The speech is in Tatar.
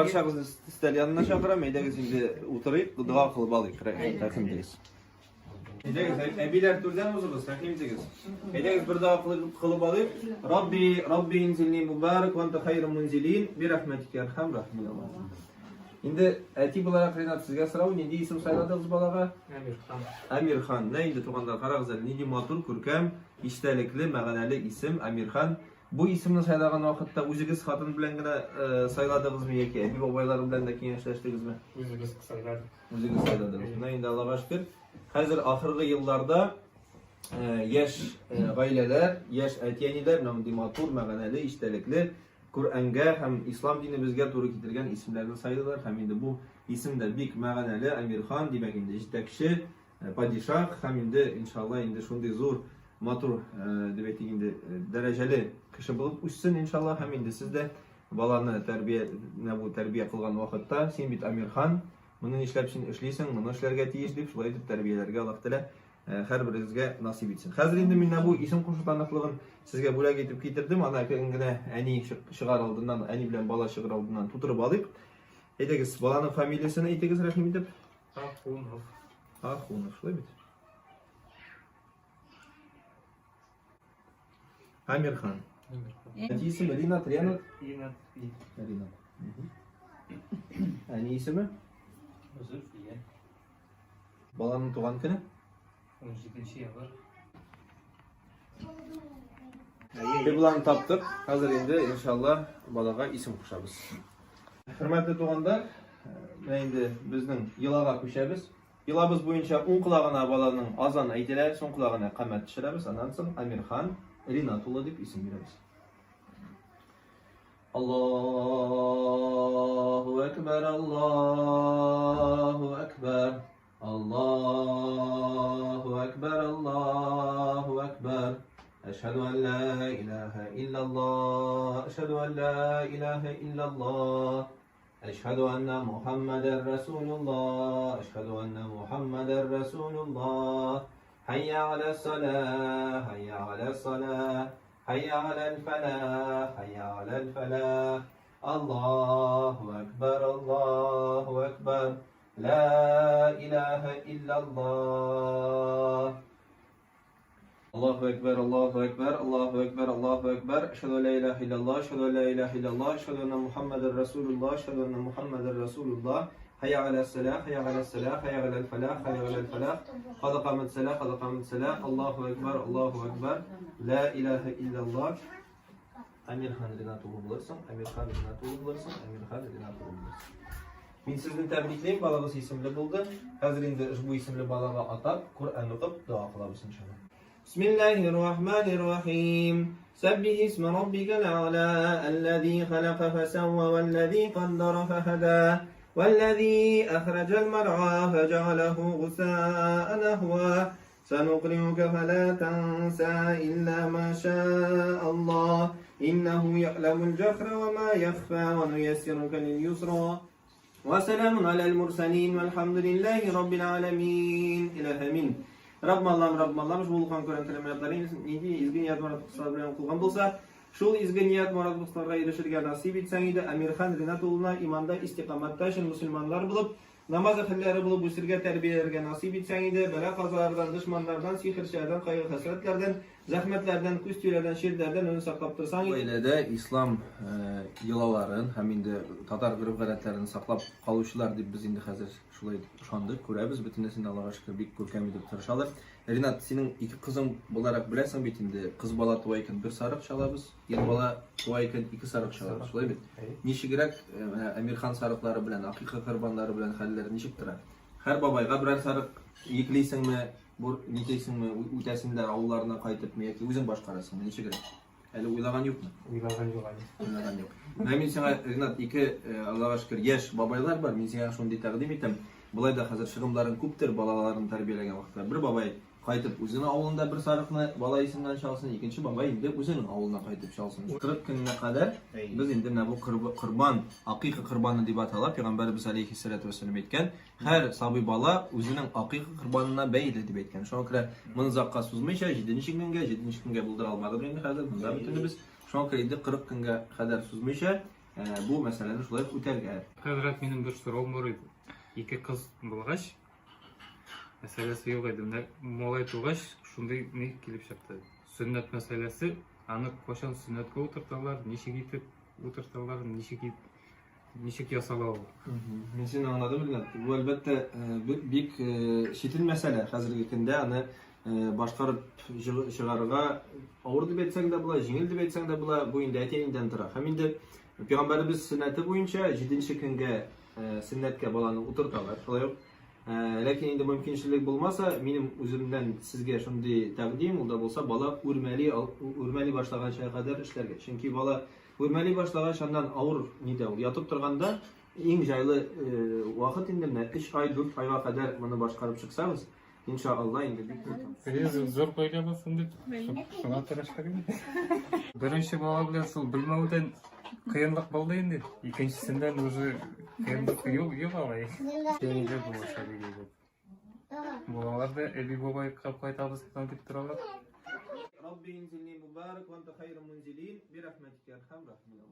Барчагызны өстәл янына чакырам. Әйдәгез инде утырыйк, дога кылып алыйк. Рәхим итегез. Әйдәгез, әбиләр түрдән узыгыз, рәхим итегез. Әйдәгез бер дога кылып алыйк. Рабби, Рабби инзилни мубарак ва анта хайрул мунзилин би рахматика архам рахимин. Инде әти буларак Ринат сезгә сорау, нинди исем сайладыгыз балага? Әмирхан. Әмирхан. Менә инде туганнар, карагыз әле, нинди матур, күркәм, истәлекле, мәгънәле исем Әмирхан. Бу исемне сайлаган вакытта үзегез хатын белән генә э, сайладыгызмы яки әби-бабайлар белән дә киңәшләштегезме? Үзебез сайладык. Үзегез сайладыгыз. Менә инде Аллага шөкер, хәзер ахыргы елларда э, яшь э, гаиләләр, яшь әти-әниләр менә мондый матур, мәгънәле, истәлекле Коръәнгә һәм ислам динебезгә туры китергән исемнәрне сайлыйлар һәм инде бу исем дә бик мәгънәле, Әмирхан, димәк инде җитәкче, э, падишах һәм инде иншалла инде шундый зур матур э, дип әйтик инде э, дәрәҗәле кеше булып үссен иншалла һәм инде сез дә баланы тәрбия менә бу тәрбия кылган вакытта син бит Әмирхан моны нишләп син эшлисең моны эшләргә тиеш дип шулай итеп тәрбияләргә Аллаһ Тәгалә э, һәрберегезгә насыйп итсен. Хәзер инде мин бу исем кушу таныклыгын сезгә бүләк итеп китердем. Аны әкрен генә әни чыгар алдыннан, әни белән бала чыгар алдыннан тутырып алыйк. Әйдәгез, баланың фамилиясен әйтегез, рәхим итеп. Ахунов. Ахунов, шулай бит? Амирхан. Әти исеме Ринат, Ренат? Ринат. Ринат. Әни исеме? Зөлфия. Баланың туган көне? 17 январь. Кыйбланы таптык. Хәзер инде иншалла балага исем кушабыз. Хөрмәтле туганнар, менә инде безнең йолага күчәбез. Йолабыз буенча уң колагына баланың азан әйтелә, сул колагына камәт төшерәбез, аннан соң Амирхан Ринат улы дип исем бирәбез. Аллаһу әкбәр, Аллаһу әкбәр, Аллаһу әкбәр, Аллаһу әкбәр. Әшһәду ан ла илаһа иллаллаһ, әшһәду ан ла илаһа иллаллаһ. Әшһәду анна Мухаммадәр Расулуллаһ, әшһәду анна Мухаммадәр Расулуллаһ. Хәйя галә салах, хәйя галә салах. Хәйя галәл фәлах, хәйя галәл фәлах. Аллаһу әкбәр, Аллаһу әкбәр. Ла илаһа иллаллаһ. Аллаһу әкбәр, Аллаһу әкбәр, Аллаһу әкбәр, Аллаһу әкбәр. Әшһәду ла илаһа иллаллаһ, әшһәду ла илаһа иллаллаһ, әшһәду анна Мухаммадар Расулуллаһ, әшһәду анна Мухаммадар Расулуллаһ. Хәйя галә сәлах, хәйя галә сәлах, хәйя галәл фәлах, хәйя галәл фәлах. Кад камат сәлах, кад камат сәлах. Аллаһу әкбәр, Аллаһу әкбәр. Ла илаһа иллаллаһ. Әмирхан Ринат улы булырсың, Әмирхан Ринат улы булырсың, Әмирхан Ринат улы булырсың. Мин сезне тәбриклим, балагыз исемле булды. Хәзер инде ошбу исемле балага атап, Коръән укып, дога кылабыз иншалла. Бисмиллаһир рахманир рахим. Сәббих исмә раббикал а'ла, аллази халака фасавва, валлази каддара фахада, валлази ахраджал мар'a фаджаалаху гусаан ахва. Санукриука фала танса илля ма шаа Аллах, иннаху я'ламул джахра ва ма яхфа ва нуяссирука лил юсра. Ва саламун алал мурсалин вальхамдулиллахи раббил аламин. Илаһ амин. Раббым Аллам, Раббым Аллам, шул укыган Коръән кәлимәләре нинди изге ният морад максатлар белән укылган булса, шул изге ният морад максатларга ирешергә насыйп итсәң иде, Әмирхан Ринат улына иманда, истикаматта чын мөселманнар булып, Намаз әһелләре булып үсергә, тәрбияләргә насыйп итсәң иде, бәла-казалардан, дошманнардан, сихерчеләрдән, кайгы-хәсрәтләрдән, зәхмәтләрдән, күз тиюләрдән, чирләрдән үзе саклап торсаң иде. Гаиләдә ислам йолаларын һәм инде татар гореф-гадәтләрен саклап калучылар дип без инде хәзер шулай итеп ышандык, күрәбез, бөтенесен дә Аллага шөкер бик күркәм итеп тырышалар. Ринат, синең ике кызың буларак беләсең бит инде, кыз бала туа икән бер сарык чалабыз, ир бала туа икән ике сарык чалабыз, шулай бит? Ничегрәк э, менә Әмирхан сарыклары белән, акыйка корбаннары белән хәлләр ничек тора? Һәр бабайга берәр сарык йөклисеңме, бур нитесеңме, үтәсеннәр авылларына кайтыпмы яки үзең башкарасыңмы, ничегрәк? Әле уйлаган юкмы? Уйлаган юк әле. Уйлаган юк. Менә мин сиңа, Ринат, ике, э, Аллага шөкер, яшь бабайлар бар. Мин сиңа шундый тәкъдим итәм. Болай да хәзер чыгымнарың күптер, балаларын тәрбияләгән вакытта. Бер бабай кайтып үзенең авылында бер сарыкны бала исеменнән чалсын, икенче бабай инде үзенең авылына кайтып чалсын. 40 көненә кадәр без инде менә бу корбан, акыйка корбаны дип атала, пәйгамбәребез алейхиссалату вассалам әйткән, Һәр сабый бала үзенең акыйка корбанына бәйле дип әйткән. Шуңа күрә моны озакка сузмыйча, җиденче көнгә, җиденче көнгә булдыра алмадык инде хәзер, монда бөтенебез. Шуңа күрә инде 40 көнгә кадәр сузмыйча, бу мәсьәләне шулай ук үтәргә. Хәзрәт, минем бер соравым бар иде. Ике кыз булгач, мәсьәләсе юк иде. Менә малай тугач, шундый ни килеп чыкты. Сөннәт мәсьәләсе, аны кайчан сөннәткә утырталар, ничек итеп утырталар, ничек ничек ясала ул? Мин сине аңладым, Ринат. Бу, әлбәттә, бик читен мәсьәлә. Хәзерге көндә аны башкарып чыгарырга авыр дип әйтсәң дә була, җиңел дип әйтсәң дә була. Бу инде әти-әнидән тора. Һәм инде Пәйгамбәребез сөннәте буенча җиденче көнгә сөннәткә баланы утырталар. Шулай ук ләкин инде мөмкинчелек булмаса, минем үземнән сезгә шундый тәкъдим, ул да булса бала үрмәли үрмәли башлаганча кадәр эшләргә. Чөнки бала үрмәли башлагач, аннан авыр нидә ул ятып торганда иң җайлы вакыт инде менә 3 ай, 4 айга кадәр моны башкарып чыксагыз, иншалла инде бик күп. Зур гаилә булсын дип, шуңа тырыштык инде. Беренче бала белән шул белмәүдән кыенлык булды инде. Икенчесеннән уже кыенлык юк, юк алай. Җәйле булыша бик. Балалар да әби бабайга кайтабыз дип торалар. Рабби инзилни мубарак ва анта хайрул мунзилин би рахматика архам рахимин.